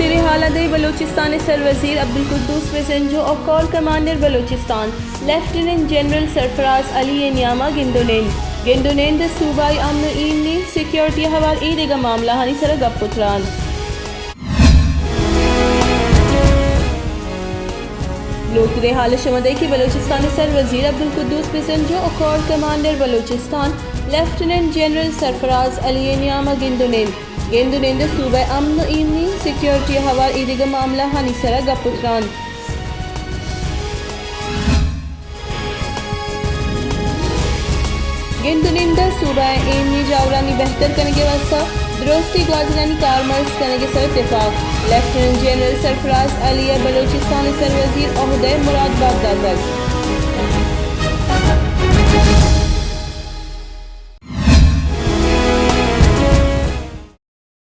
وزیر حال ءَ بلوچستان ءِ سروزیر عبدالقدوس بزنجو ءُ corps commander Balochistan lieutenant general Sarfaraz Ali ءِ نیام ءَ گند ءُ نند۔ گند ءُ نند ءَ صوبائی امن ءُ ایمنی، سیکیورٹی ءِ ہوار اے دگہ معاملہانی سر ءَ گپ ءُ تران۔ لوٹدے حال شما دئے کہ بلوچستان ءِ سروزیر عبدالقدوس بزنجو ءُ corps commander Balochistan lieutenant general Sarfaraz Ali ءِ نیام ءَ گند ءُ نند۔ گند ءُ نند ءَ صوبہ ءِ امن ءُ ایمنی، سیکیورٹی ءِ ہوار اے دگہ معاملہانی سر ءَ گپ ءُ تران۔ گند ءُ نند ءَ صوبہ ءِ ایمنی جاورانی بہتر کنگ ءِ واستہ درستی گوازینانی کارمرز کنگ ءِ سر ءَ تپاک۔ لیفٹیننٹ جنرل سرفراز علی ءَ بلوچستان ءِ سروزیر عہدہ ءِ مراد بات داتگ۔